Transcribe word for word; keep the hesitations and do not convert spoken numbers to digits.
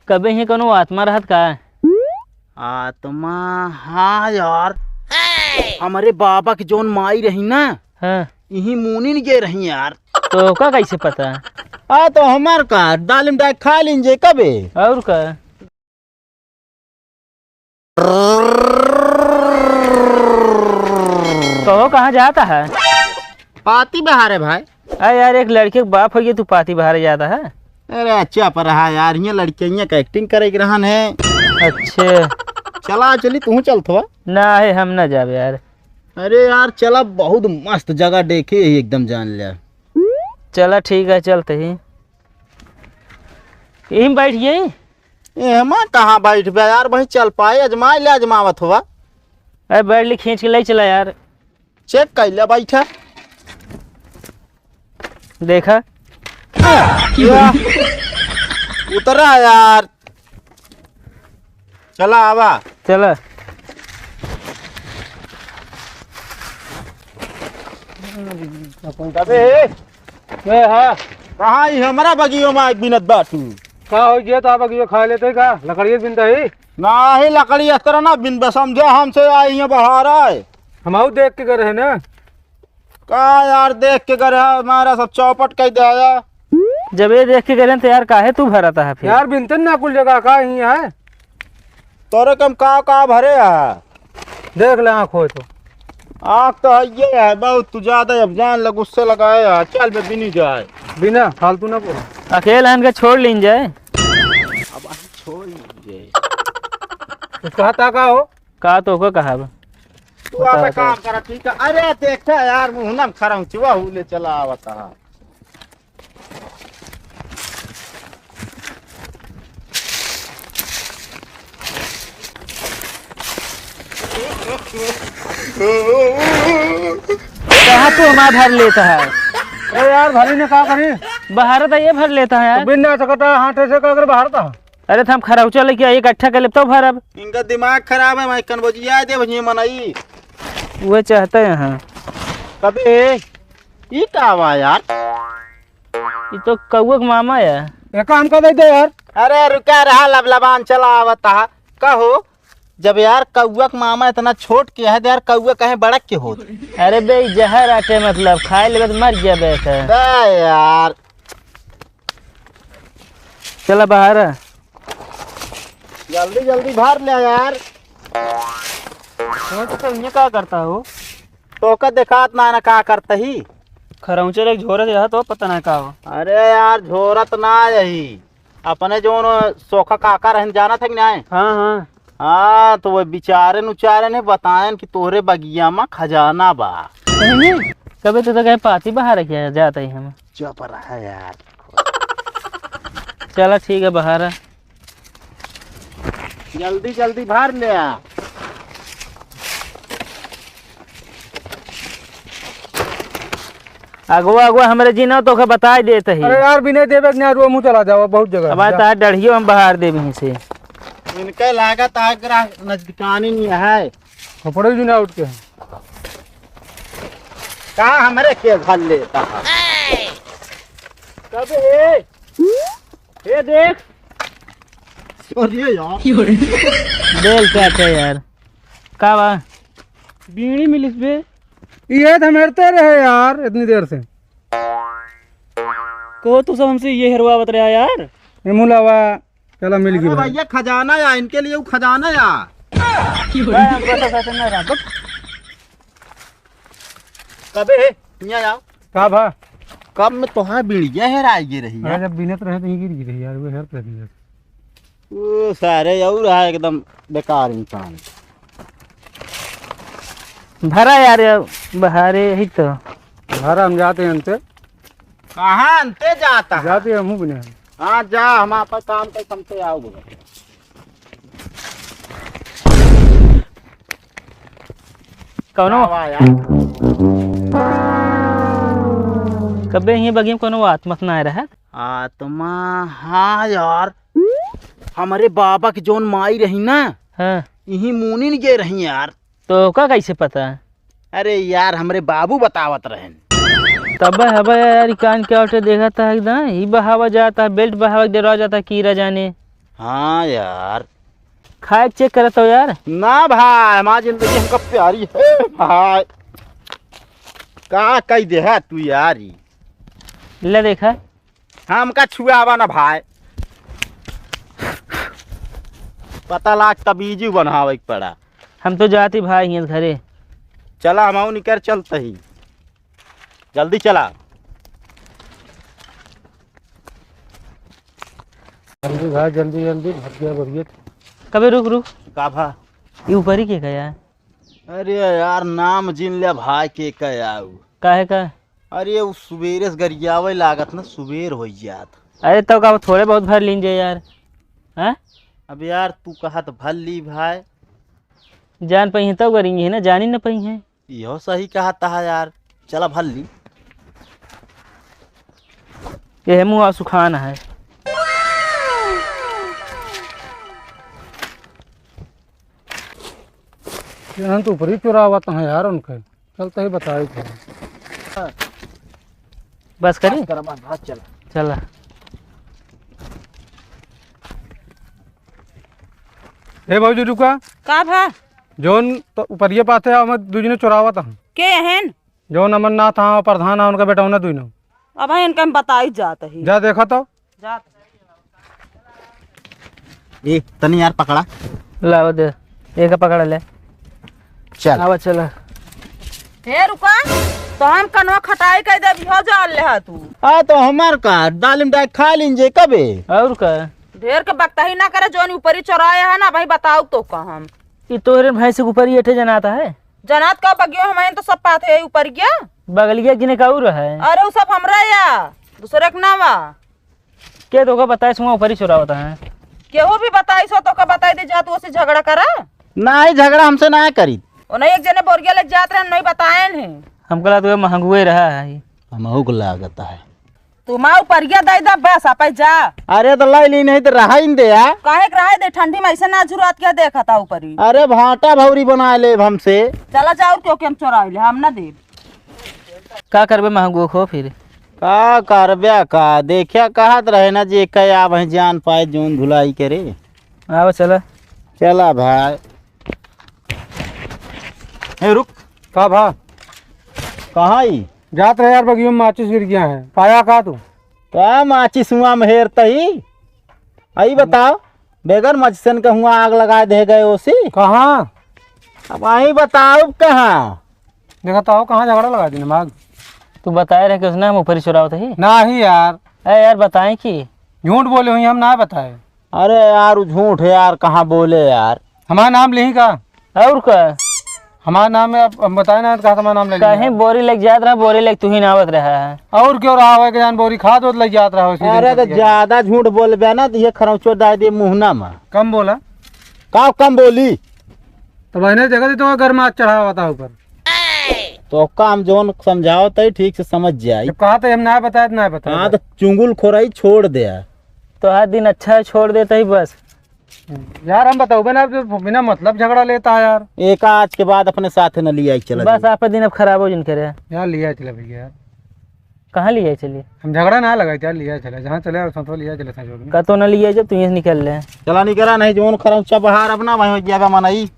कबे हियाँ कौनो आत्मा रहत का? आत्मा? हाँ यार, हमरे बाबा के जौन माई रही ना, हाँ। इही मुनिन गे रही यार। तो ओका कैसे पता? आ तो हमार का, दालिम डाय खा लीन जे कबे। और का? कहो, कहाँ जाता है? पाती बहारे भाई। अरे यार, एक लड़के के बाप हो गया, तू पाती बहारे जाता है? अरे अच्छा पर रहा यार, ये लड़कियाँ का acting करे के रहन है। अच्छा। चला चली, तू चलत हवा? ना है, हम ना जाबे यार। अरे यार चला, बहुत मस्त जगह देखे ही, एकदम जान ले। चला ठीक है, चलते ही। यहीं बैठ गई। एहमा कहाँ बैठबे यार, वहीं चल पाए, अजमाए ले, अजमावत हुआ। अरे बैठ ले, खींच के ले चला यार। Check कर ले, बैठा। देखा। या, उतरा यार। चला आवा। चला। अबे, ए, हाँ। कहाँ ही हमरा बगियो में आग बिनत बाटू? का हो गया, तो बगियो खा लेते का? लकड़िए बिनता ही? नाही, लकड़ी इस तरह ना बिनबे, समझो हमसे आई हियाँ बहार है। हम आऊ देख के गए रहे ना। का यार, देख के गए रहे, हमारा सब चौपट कर दिया। जब ये देख के गए रहे, तो यार काहे तू भरता है फिर? यार बिनते ना कुल जगह का ही है। तोरे कम का का भरे है? देख ले, आँख हो तो। आँख तो है ये है, बहुत तू ज्यादा अब जान ले, गुस्से लगाए है। चल बे, बिनी जाए। बिना फालतू ना बोल। अकेले इनके छोड़ लीन जाए। अब छोड़ लीन जाए। कुछ कहता का हो? का तो को कहा बा? तू आप काम कर, ठीक है। अरे देखा यार, मुहना में खरा हूँ, चुआ हूँ, ले चला आवता है। कहाँ तू हमार भर लेता है? अरे यार, भरी ने का करी? बाहर तो ये भर लेता है यार। तो बिन ना सकता, हाथे से का कर बाहर था। अरे, तो हम खरौचा लेके आई, इकट्ठा कर लेब, तब भरब। इनका दिमाग खराब है, मैं कनबजिया दे भजिए मनई। वो चाहते हैं, हाँ। कबे, ई का बा यार? ई तो कौआ के मामा है। एका हमका दे दे यार। अरे रुका रहा, लबलबान चला आवत हा। कहो, जब यार कौआ के मामा इतना छोट के है, तो यार कौआ कहे बड़क के होत। अरे बे, ई जहर आटे, मतलब, खाए लेबे तो मर जाबे का। बे यार। चला बाहर। जल्दी जल्दी भर ले यार। कौन तो ये का करता हो? तोका देखात ना, ना का करता ही। खरौचे ले झोरत यह तो पता ना का हो। अरे यार, झोरत ना यही। अपने जोन सोखा काका रहन, जानत है कि नाहीं? हाँ, हाँ। हाँ, तो वो बिचारे नुचारे ने बतायन कि तोहरे बगिया में खजाना बा। सही में? कबे तो, तो कहे पाती बहार किया जाता ही हम। चुप रहा यार। चला ठीक है, बहारा। जल्दी जल्दी भर ले आ। अगवा, अगवा, हमरे जी ना तोके बताई देत ही। अरे यार, बिना देबे के ना, रो मुँह चला जाओ, बहुत जगह अब जा। तार डढ़ियो हम बहार देबे ही से। इनके लागत आगरा नजदीकानी नहीं है। कपड़े भी ना उठ के। का हमरे के भर लेता है? कबे? ए देख। अरे यार। बेल का क्या यार? का बा? बीड़ी मिलिस बे। ये तो हम हेरते रहे यार इतनी देर से। कहो तू सब हमसे ये हेरवावत रहा यार। ये मुलावा, चला मिल गई अरे भाई। भैया, खजाना या, इनके लिए वो खजाना या। भाई, हम तो ऐसा ना रहा, बस। कबे है? यहाँ आओ। का भा? कब में तोहार बीड़िया हेराई गे रही अरे, है? जब बीनत रहे तो यहीं गिर गिर रही यार, वो हेरत रही है। वो सारे और रहा एकदम बेकार इंसान। भरा यार, यार, बहारे ही तो। भरा हम जाते हैं अंते। कहाँ अंते जाता है? जाते हैं, हमहूँ बने हैं। हाँ, जा, हम आपका काम कर, समते आओ बोला। कौनो वाह यार। कबे ही बगिया में कौनो आत्मा तो ना आए रहा? आत्मा? हाँ यार, हमरे बाबा के जौन माई रही ना, हाँ। इही मुनिन गे रही यार। तो का कैसे पता? अरे यार, हमरे बाबू बतावत रहन। तब हबे यार, ई कान के औटे देखत है एकदम, ई बहावा जाता है, belt बहावा के डरा जाता है, कीरा जाने। हाँ यार। खाए के चेक करत हो यार। ना भाई, हमारी जिंदगी हमका प्यारी है भाई। का कही दे है तू यार ई? ले देखा। हमका छुआवा ना भाई। पता लाग तबीजू बनावे के पड़ा। हम तो जाती भाई हियाँ से घरे। चला, हम निकर चलते ही। जल्दी चला। जल्दी भाई, जल्दी, जल्दी, भर गया, भर गया। कबे रुक, रुक। का भा? ये ऊपरी के का यार? अरे यार, नाम जिन ले भाई के का आऊ। काहे का? अरे, उ सुबेरे से गरियावे लागत ना, सुबेर हो जात। अरे, तो का थोड़े बहुत भर लीन जाए यार, हाँ? अब यार, तू कहत भर ली भाई। जान पइहे तब करेंगे है ना, जानी न पइहे। इहो सही कहत है यार, चला भर ली। ये मुँह सुखान है। यहाँ तो ऊपरी चुरावत हैं यार उनके। चलते ही बताई थे। बस करी? बस करा, बस, बस, चला। चला। ए भौजी रुका। का भा? जौन तो ऊपरिये पाथे हम दुइ जने चुरावत हैं। के हन? जौन अमरनाथ हाँ, प्रधान हाँ, उनका बेटौना दुइनो। अब इनका हम बताई जात ही। जा देखा तो। जात। ए, तनी यार पकड़ा। लावा दे, एक पकड़ ले। चल। आवा चला। हे रुका, तो हम कनवा खटाई कइ देब, इहो जान ले हा तू। आ तो हमार का, दालिम डाय खा लीन जे कबे। और का? ढेर के बकताही ना करे, जौन ऊपरी चोराए है ना, भाई बताऊ तो का हम। ई तोहरे भैंस के ऊपर ये ठे जनाता है। जनात का बगियो हमारे तो सब पात है ऊपर गया। बगलिया किने का और है? अरे उ सब हमरा या, दूसरे के ना बा। के तोका बताइस हुआ ऊपरी चोरावत है? केहू भी बताइस हो तोका बताई दे जा, तू ओसे झगड़ा करा। नाही, झगड़ा हमसे ना करी। ओ नहीं, एक जने बोरिया लेके जात रहे, नहीं बताएन है। हमका लागत है महंगुए रहा है। हमहू को लागत है। तू माँ ऊपरिया दे दा बस, आपै जा। अरे तो लाई ली नहीं तो रहाई न दे यार। काहे के रहाई दे, ठंडी में ऐसे ना झुरात के देखत है ऊपरी। अरे भाटा भौरी बना लेब हमसे। चला जाओ, क्योंकि हम चोराई ले, हम ना देब। का करबे महंगुआ खो फिर? का करबे का, देखिया कहत रहे ना जे कहे आ वहीं जान पाए जौन धुलाई करे। आवा चला। चला भाई। ए रुक। का भा? कहाँ ई? जात रहे यार, बगियो में माचिस गिर गया है, पाया का तू? का माचिस हुआ में हेरतही? आई बताओ, बेगर माचिसन के हुआ आग लगाए दे गए ओसी? कहाँ? अब आई बताओ कहाँ? देखा तो कहाँ झगड़ा लगा दी दिमाग। तू बताए रहे कि उसने हम ऊपरी चुरावत ही? नाही यार। अरे यार बताएं कि? झूठ बोले हुई, हम ना बताए। अरे यार, उ झूठ है यार, कहाँ बोले यार। हमारा नाम लेही का? और का? हमारा नाम है, अब हम बताए ना, तो कहा हमारा नाम ले लिया। कहीं बोरी लेके जात रहा, बोरी लेके तू ही ना आवत रहा है। और क्यों रहा है कि जान बोरी खाद होत लेके जात रहा है, उसी दिन अरे तो कट गया। ज्यादा झूठ बोलबे ना, तो ये खरौचो डाल दे मुहना में। कम बोला। का कम बोली? तो बहने देखा थी तो घर में हाथ चढ़ावा था ऊपर। तो काम जौन समझाओ तई ठीक से समझ जाई। जब कहा तो हम ना बताए तो ना बताए। हाँ, तो चुंगुल खोराई छोड़ दे। तो हर दिन अच्छा छोड़ देता ही बस। यार, हम बताओ ना, अब बिना मतलब झगड़ा लेता है यार। एक आज के बाद अपने साथ न लिया चला बस जाए। आप दिन अब खराब हो जिन करे। यार, लिया चला भैया यार। कहाँ लिया चलिए? हम झगड़ा ना लगाई यार, लिया चला, जहाँ चले और संतरा लिया चला, संजोग में। का तो ना लिया जब तू यहाँ से निकल ले। चला निकला नहीं, जौन खरौचा बाहर अपना वहीं हो जाएगा मनई।